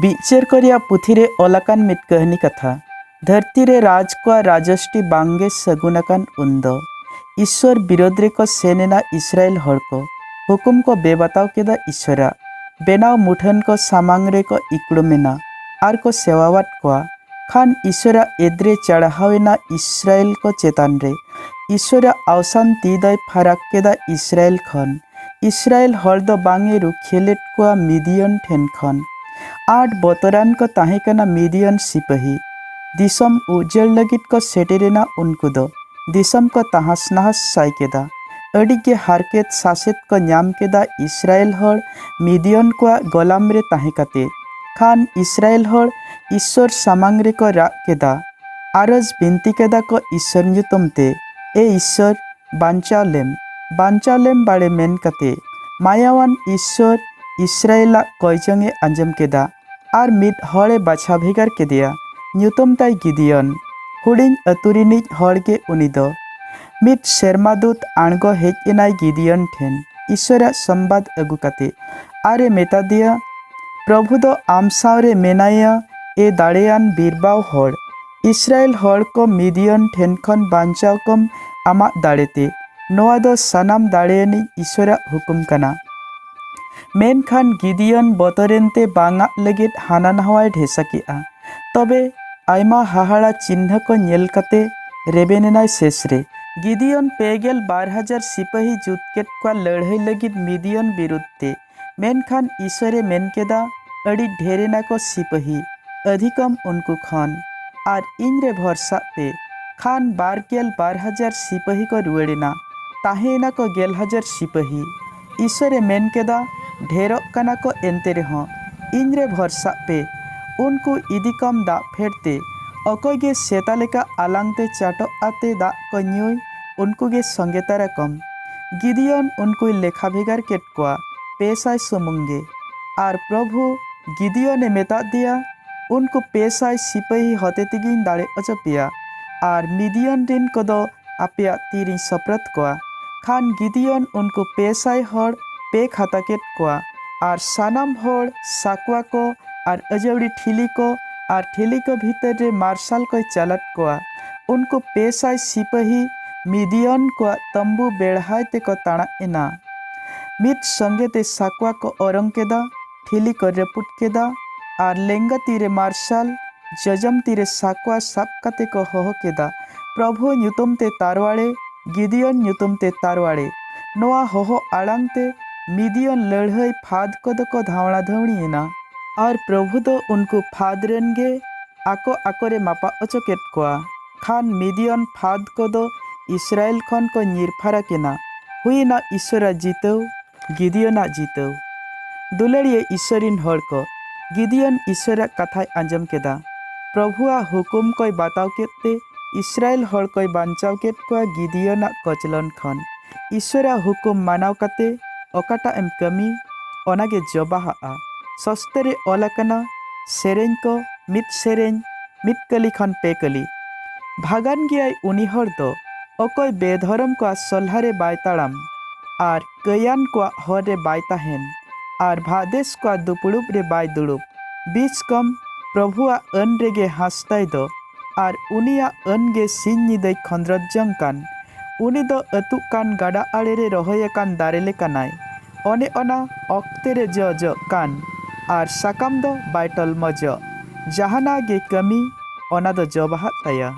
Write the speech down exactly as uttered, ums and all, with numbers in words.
ᱵᱤᱪᱟᱹᱨ ᱠᱚ ᱨᱮᱭᱟᱜ ᱯᱩᱛᱷᱤ ᱨᱮ ᱚᱞ ᱟᱠᱟᱱ ᱢᱤᱫ ᱠᱟᱹᱦᱱᱤ ᱠᱟᱛᱷᱟ᱾ ᱫᱷᱟᱹᱨᱛᱤ ᱨᱮ ᱨᱟᱡᱽ ᱠᱚᱣᱟᱜ ᱨᱟᱡᱚᱥᱴᱤ ᱵᱟᱝ ᱜᱮ ᱥᱟᱹᱜᱩᱱ ᱟᱠᱟᱱ ᱩᱱᱫᱚ, ᱤᱥᱥᱚᱨ ᱵᱤᱨᱳᱫᱷ ᱨᱮᱠᱚ ᱥᱮᱱ ᱮᱱᱟ ᱤᱥᱨᱟᱭᱮᱞ ᱦᱚᱲ ᱠᱚ᱾ ᱦᱩᱠᱩᱢ ᱠᱚ ᱵᱮᱵᱟᱛᱟᱣ ᱠᱮᱫᱟ ᱤᱥᱥᱚᱨᱟᱜ᱾ ᱵᱮᱱᱟᱣ ᱢᱩᱴᱷᱟᱹᱱ ᱠᱚ ᱥᱟᱢᱟᱝ ᱨᱮᱠᱚ ᱤᱠᱲᱩᱢ ᱮᱱᱟ ᱟᱨ ᱠᱚ ᱥᱮᱣᱟᱣᱟᱫ ᱠᱚᱣᱟ᱾ ᱠᱷᱟᱱ ᱤᱥᱥᱚᱨᱟᱜ ᱮᱫᱽᱨᱮ ᱪᱟᱲᱦᱟᱣ ᱮᱱᱟ ᱤᱥᱨᱟᱭᱮᱞ ᱠᱚ ᱪᱮᱛᱟᱱ ᱨᱮ᱾ ᱤᱥᱥᱚᱨᱟᱜ ᱟᱣᱥᱟᱱ ᱛᱤ ᱫᱚᱭ ᱯᱷᱟᱨᱟᱠ ᱠᱮᱫᱟ ᱤᱥᱨᱟᱭᱮᱞ ᱠᱷᱚᱱ᱾ ᱤᱥᱨᱟᱭᱮᱞ ᱦᱚᱲ ᱫᱚ ᱵᱟᱝ ᱮ ᱨᱩᱠᱷᱤᱭᱟᱹ ᱞᱮᱫ ᱠᱚᱣᱟ ᱢᱤᱫᱤᱭᱚᱱ ᱴᱷᱮᱱ ᱠᱷᱚᱱ᱾ ᱟᱸᱴ ᱵᱚᱛᱚᱨᱟᱱ ᱠᱚ ᱛᱟᱦᱮᱸ ᱠᱟᱱᱟ ᱢᱤᱫᱤᱭᱚᱱ ᱥᱤᱯᱟᱹᱦᱤ᱾ ᱫᱤᱥᱚᱢ ᱩᱡᱟᱹᱲ ᱞᱟᱹᱜᱤᱫ ᱠᱚ ᱥᱮᱴᱮᱨ ᱮᱱᱟ ᱩᱱᱠᱩ ᱫᱚ᱾ ᱫᱤᱥᱚᱢ ᱠᱚ ᱛᱟᱦᱟᱥ ᱱᱟᱦᱟᱥ ᱥᱟᱭ ᱠᱮᱫᱟ᱾ ᱟᱹᱰᱤ ᱜᱮ ᱦᱟᱨᱠᱮᱛ ᱥᱟᱥᱮᱛ ᱠᱚ ᱧᱟᱢ ᱠᱮᱫᱟ ᱤᱥᱨᱟᱭᱮᱞ ᱦᱚᱲ ᱢᱤᱫᱤᱭᱚᱱ ᱠᱚᱣᱟᱜ ᱜᱚᱞᱟᱢ ᱨᱮ ᱛᱟᱦᱮᱸ ᱠᱟᱛᱮ᱾ ᱠᱷᱟᱱ ᱤᱥᱨᱟᱭᱮᱞ ᱦᱚᱲ ᱤᱥᱥᱚᱨ ᱥᱟᱢᱟᱝ ᱨᱮᱠᱚ ᱨᱟᱜ ᱠᱮᱫᱟ᱾ ᱟᱨᱚᱡᱽ ᱵᱤᱱᱛᱤ ᱠᱮᱫᱟ ᱠᱚ ᱤᱥᱥᱚᱨ ᱧᱩᱛᱩᱢ ᱛᱮ, ᱮ ᱤᱥᱥᱚᱨ, ᱵᱟᱧᱪᱟᱣ ᱞᱮᱢ, ᱵᱟᱧᱪᱟᱣ ᱞᱮᱢ ᱵᱟᱲᱮ ᱢᱮᱱ ᱠᱟᱛᱮ᱾ ᱢᱟᱭᱟᱣᱟᱱ ᱤᱥᱥᱚᱨ ᱤᱥᱨᱟᱭᱮᱞᱟᱜ ᱠᱚᱭᱡᱚᱝ ᱮ ᱟᱸᱡᱚᱢ ᱠᱮᱫᱟ ᱟᱨ ᱢᱤᱫ ᱦᱚᱲ ᱮ ᱵᱟᱪᱷᱟ ᱵᱷᱮᱜᱟᱨ ᱠᱮᱫᱮᱭᱟ᱾ ᱧᱩᱛᱩᱢ ᱛᱟᱭ ᱜᱤᱫᱤᱭᱚᱱ᱾ ᱦᱩᱰᱤᱧ ᱟᱹᱛᱩ ᱨᱤᱱᱤᱡ ᱦᱚᱲ ᱜᱮ ᱩᱱᱤ ᱫᱚ᱾ ᱢᱤᱫ ᱥᱮᱨᱢᱟ ᱫᱩᱛ ᱟᱬᱜᱚ ᱦᱮᱡ ᱮᱱᱟᱭ ᱜᱤᱫᱤᱭᱚᱱ ᱴᱷᱮᱱ ᱤᱥᱥᱚᱨᱟᱜ ᱥᱚᱢᱵᱟᱫ ᱟᱹᱜᱩ ᱠᱟᱛᱮ ᱟᱨ ᱮ ᱢᱮᱛᱟ ᱫᱮᱭᱟ, ᱯᱨᱚᱵᱷᱩ ᱫᱚ ᱟᱢ ᱥᱟᱶ ᱨᱮ ᱢᱮᱱᱟᱭᱟ, ᱮ ᱫᱟᱲᱮᱭᱟᱱ ᱵᱤᱨᱵᱟᱣ ᱦᱚᱲ᱾ ᱤᱥᱨᱟᱭᱮᱞ ᱦᱚᱲ ᱠᱚ ᱢᱤᱫᱤᱭᱚᱱ ᱴᱷᱮᱱ ᱠᱷᱚᱱ ᱵᱟᱧᱪᱟᱣ ᱠᱚᱢ ᱟᱢᱟᱜ ᱫᱟᱲᱮᱛᱮ᱾ ᱱᱚᱣᱟ ᱫᱚ ᱥᱟᱱᱟᱢ ᱫᱟᱲᱮᱭᱟᱱᱤᱡ ᱤᱥᱚᱨᱟᱜ ᱦᱩᱠᱩᱢ ᱠᱟᱱᱟ᱾ ᱢᱮᱱᱠᱷᱟᱱ ᱜᱤᱫᱤᱭᱚᱱ ᱵᱚᱛᱚᱨᱮᱱ ᱛᱮ ᱵᱟᱝᱟᱜ ᱞᱟᱹᱜᱤᱫ ᱦᱟᱱᱟ ᱱᱟᱣᱟᱭ ᱰᱷᱮᱥᱟ ᱠᱮᱫᱼᱟ᱾ ᱛᱚᱵᱮ ᱟᱭᱢᱟ ᱦᱟᱦᱟᱲᱟ ᱪᱤᱱᱦᱟᱹ ᱠᱚ ᱧᱮᱞ ᱠᱟᱛᱮ ᱨᱮᱵᱮᱱ ᱮᱱᱟᱭ ᱥᱮᱥ ᱨᱮ᱾ ᱜᱤᱫᱤᱭᱚᱱ ᱯᱮ ᱜᱮᱞ ᱵᱟᱨ ᱦᱟᱡᱟᱨ ᱥᱤᱯᱟᱹᱦᱤ ᱡᱩᱛ ᱠᱮᱫ ᱠᱚᱣᱟ ᱞᱟᱹᱲᱦᱟᱹᱭ ᱞᱟᱹᱜᱤᱫ ᱢᱤᱫᱤᱭᱚᱱ ᱵᱤᱨᱩᱫᱷ ᱛᱮ᱾ ᱢᱮᱱᱠᱷᱟᱱ ᱤᱥᱚᱨᱮ ᱢᱮᱱ ᱠᱮᱫᱟ, ᱟᱹᱰᱤ ᱰᱷᱮᱨ ᱮᱱᱟ ᱠᱚ ᱥᱤᱯᱟᱹᱦᱤ, ᱟᱹᱫᱷᱤᱠᱚᱢ ᱩᱱᱠᱩ ᱠᱷᱚᱱ, ᱟᱨ ᱤᱧ ᱨᱮ ᱵᱷᱚᱨᱥᱟᱜ ᱯᱮ᱾ ᱠᱷᱟᱱ ᱵᱟᱨ ᱜᱮᱞ ᱵᱟᱨ ᱦᱟᱡᱟᱨ ᱥᱤᱯᱟᱹᱦᱤ ᱠᱚ ᱨᱩᱣᱟᱹᱲ ᱮᱱᱟ, ᱛᱟᱦᱮᱸ ᱮᱱᱟ ᱠᱚ ᱜᱮᱞ ᱦᱟᱡᱟᱨ ᱥᱤᱯᱟᱹᱦᱤ᱾ ᱤᱥᱚᱨᱮ ᱢᱮᱱ ᱠᱮᱫᱟ, ᱰᱷᱮᱨᱚᱜ ᱠᱟᱱᱟ ᱠᱚ ᱮᱱᱛᱮ ᱨᱮᱦᱚᱸ, ᱤᱧ ᱨᱮ ᱵᱷᱚᱨᱥᱟᱜ ᱯᱮ᱾ ᱩᱱᱠᱩ ᱤᱫᱤ ᱠᱚᱢ ᱫᱟᱜ ᱯᱷᱮᱰ ᱛᱮ, ᱚᱠᱚᱭ ᱜᱮ ᱥᱮᱛᱟ ᱞᱮᱠᱟ ᱟᱞᱟᱝ ᱛᱮ ᱪᱟᱴᱚᱜ ᱟᱛᱮ ᱫᱟᱜ ᱠᱚ ᱧᱩᱭ, ᱩᱱᱠᱩ ᱜᱮ ᱥᱚᱸᱜᱮ ᱛᱟᱨᱟ ᱠᱚᱢ᱾ ᱜᱤᱫᱤᱭᱚᱱ ᱩᱱᱠᱩᱭ ᱞᱮᱠᱷᱟ ᱵᱷᱮᱜᱟᱨ ᱠᱮᱫ ᱠᱚᱣᱟ, ᱯᱮ ᱥᱟᱭ ᱥᱩᱢᱩᱝ ᱜᱮ᱾ ᱟᱨ ᱯᱨᱚᱵᱷᱩ ᱜᱤᱫᱤᱭᱚᱱᱮ ᱢᱮᱛᱟᱫ ᱫᱮᱭᱟ, ᱩᱱᱠᱩ ᱯᱮ ᱥᱟᱭ ᱥᱤᱯᱟᱹᱦᱤ ᱦᱚᱛᱮ ᱛᱮᱜᱮᱧ ᱫᱟᱲᱮ ᱚᱪᱚ ᱯᱮᱭᱟ, ᱟᱨ ᱢᱤᱫᱤᱭᱚᱱ ᱨᱤᱱ ᱠᱚᱫᱚ ᱟᱯᱮᱭᱟᱜ ᱛᱤᱨᱤᱧ ᱥᱚᱯᱨᱚᱫ ᱠᱚᱣᱟ᱾ ᱠᱷᱟᱱ ᱜᱤᱫᱤᱭᱚᱱ ᱩᱱᱠᱩ ᱯᱮ ᱥᱟᱭ ᱦᱚᱲ ᱯᱮ ᱠᱷᱟᱛᱟ ᱠᱮᱫ ᱠᱚᱣᱟ, ᱟᱨ ᱥᱟᱱᱟᱢ ᱦᱚᱲ ᱥᱟᱠᱣᱟ ᱠᱚ ᱟᱨ ᱟᱹᱡᱟᱹᱣᱲᱤ ᱴᱷᱤᱞᱤ ᱠᱚ ᱟᱨ ᱴᱷᱤᱞᱤ ᱠᱚ ᱵᱷᱤᱛᱟᱹᱨ ᱨᱮ ᱢᱟᱨᱥᱟᱞ ᱠᱚᱭ ᱪᱟᱞᱟᱫ ᱠᱚᱣᱟ᱾ ᱩᱱᱠᱩ ᱯᱮ ᱥᱟᱭ ᱥᱤᱯᱟᱹᱦᱤ ᱢᱤᱫᱤᱭᱚᱱ ᱠᱚᱣᱟᱜ ᱛᱟᱹᱢᱵᱩ ᱵᱮᱲᱦᱟᱭ ᱛᱮᱠᱚ ᱛᱟᱬᱟᱜ ᱮᱱᱟ᱾ ᱢᱤᱫ ᱥᱚᱸᱜᱮ ᱛᱮ ᱥᱟᱠᱣᱟ ᱠᱚ ᱚᱨᱚᱝ ᱠᱮᱫᱟ, ᱴᱷᱤᱞᱤ ᱠᱚ ᱨᱟᱹᱯᱩᱫ ᱠᱮᱫᱟ ᱟᱨ ᱞᱮᱸᱜᱟ ᱛᱤ ᱨᱮ ᱢᱟᱨᱥᱟᱞ, ᱡᱚᱡᱚᱢ ᱛᱤ ᱨᱮ ᱥᱟᱠᱣᱟ ᱥᱟᱵ ᱠᱟᱛᱮ ᱠᱚ ᱦᱚᱦᱚ ᱠᱮᱫᱟ, "ᱯᱨᱚᱵᱷᱩ ᱧᱩᱛᱩᱢ ᱛᱮ ᱛᱟᱨᱣᱟᱲᱮ, ᱜᱤᱫᱤᱭᱚᱱ ᱧᱩᱛᱩᱢ ᱛᱮ ᱛᱟᱨᱣᱟᱲᱮ!" ᱱᱚᱣᱟ ᱦᱚᱦᱚ ᱟᱲᱟᱝ ᱛᱮ ᱢᱤᱫᱤᱭᱚᱱ ᱞᱟᱹᱲᱦᱟᱹᱭ ᱯᱷᱟᱫᱽ ᱠᱚᱫᱚ ᱠᱚ ᱫᱷᱟᱣᱲᱟ ᱫᱷᱟᱹᱣᱲᱤ ᱮᱱᱟ᱾ ᱟᱨ ᱯᱨᱚᱵᱷᱩ ᱫᱚ ᱩᱱᱠᱩ ᱯᱷᱟᱫᱽ ᱨᱮᱱ ᱜᱮ ᱟᱠᱚ ᱟᱠᱚ ᱨᱮ ᱢᱟᱯᱟᱜ ᱚᱪᱚ ᱠᱮᱫ ᱠᱚᱣᱟ᱾ ᱠᱷᱟᱱ ᱢᱤᱫᱤᱭᱚᱱ ᱯᱷᱟᱫᱽ ᱠᱚᱫᱚ ᱤᱥᱨᱟᱭᱮᱞ ᱠᱷᱚᱱ ᱠᱚ ᱧᱤᱨ ᱯᱷᱟᱨᱟᱠ ᱮᱱᱟ᱾ ᱦᱩᱭᱱᱟ ᱤᱥᱚᱨᱟᱜ ᱡᱤᱛᱟᱹᱣ, ᱜᱤᱫᱤᱭᱚᱱᱟᱜ ᱡᱤᱛᱟᱹᱣ᱾ ᱫᱩᱞᱟᱹᱲᱤᱭᱟᱹ ᱤᱥᱚᱨᱤᱱ ᱦᱚᱲ ᱠᱚ, ᱜᱤᱫᱤᱭᱚᱱ ᱤᱥᱚᱨᱟᱜ ᱠᱟᱛᱷᱟᱭ ᱟᱸᱡᱚᱢ ᱠᱮᱫᱟ᱾ ᱯᱨᱚᱵᱷᱩᱣᱟᱜ ᱦᱩᱠᱩᱢ ᱠᱚᱭ ᱵᱟᱛᱟᱣ ᱠᱮᱫ ᱛᱮ ᱤᱥᱨᱟᱭᱮᱞ ᱦᱚᱲ ᱠᱚᱭ ᱵᱟᱧᱪᱟᱣ ᱠᱮᱫ ᱠᱚᱣᱟ ᱜᱤᱫᱤᱭᱚᱱᱟᱜ ᱠᱚᱪᱞᱚᱱ ᱠᱷᱚᱱ᱾ ᱤᱥᱚᱨᱟᱜ ᱦᱩᱠᱩᱢ ᱢᱟᱱᱟᱣ ᱠᱟᱛᱮ ᱚᱠᱟᱴᱟᱜ ᱮᱢ ᱠᱟᱹᱢᱤ, ᱚᱱᱟᱜᱮ ᱡᱚᱵᱟᱦᱟᱜᱼᱟ᱾ ᱥᱚᱥᱛᱮ ᱨᱮ ᱚᱞ ᱟᱠᱟᱱᱟ, ᱥᱮᱨᱮᱧ ᱠᱚ, ᱢᱤᱫ ᱥᱮᱨᱮᱧ, ᱢᱤᱫ ᱠᱟᱹᱞᱤ ᱠᱷᱚᱱ ᱯᱮ ᱠᱟᱹᱞᱤ᱾ ᱵᱷᱟᱜᱟᱱ ᱜᱮᱭᱟᱭ ᱩᱱᱤ ᱦᱚᱲ ᱫᱚ, ᱚᱠᱚᱭ ᱵᱮᱫᱷᱚᱨᱚᱢ ᱠᱚᱣᱟᱜ ᱥᱚᱞᱦᱟ ᱨᱮ ᱵᱟᱭ ᱛᱟᱲᱟᱢ, ᱟᱨ ᱠᱟᱹᱭᱟᱱ ᱠᱚᱣᱟᱜ ᱦᱚᱨ ᱨᱮ ᱵᱟᱭ ᱛᱟᱦᱮᱱ, ᱟᱨ ᱵᱷᱟᱫᱮᱥ ᱠᱚᱣᱟᱜ ᱫᱩᱯᱲᱩᱵ ᱨᱮ ᱵᱟᱭ ᱫᱩᱲᱩᱵ᱾ ᱵᱤᱪᱠᱚᱢ ᱯᱨᱚᱵᱷᱩᱣᱟᱜ ᱟᱹᱱ ᱨᱮᱜᱮ ᱦᱟᱸᱥᱫᱟᱭ ᱫᱚ, ᱟᱨ ᱩᱱᱤᱭᱟᱜ ᱟᱹᱱ ᱜᱮ ᱥᱤᱧ ᱧᱤᱫᱟᱹᱭ ᱠᱷᱚᱸᱫᱽᱨᱚᱫ ᱡᱚᱝ ᱠᱟᱱ᱾ ᱩᱱᱤ ᱫᱚ ᱟᱹᱛᱩᱜ ᱠᱟᱱ ᱜᱟᱰᱟ ᱟᱲᱮ ᱨᱮ ᱨᱚᱦᱚᱭ ᱟᱠᱟᱱ ᱫᱟᱨᱮ ᱞᱮᱠᱟᱱᱟᱭ᱾ ᱚᱱᱮ ᱚᱱᱟ ᱚᱠᱛᱮ ᱨᱮ ᱡᱚ ᱡᱚᱜ ᱠᱟᱱ, ᱟᱨ ᱥᱟᱠᱟᱢ ᱫᱚ ᱵᱟᱭ ᱴᱚᱞᱢᱚᱡᱚᱜ᱾ ᱡᱟᱦᱟᱱᱟᱜ ᱜᱮ ᱠᱟᱹᱢᱤ, ᱚᱱᱟ ᱫᱚ ᱡᱚ ᱵᱟᱦᱟᱜ ᱛᱟᱭᱟ᱾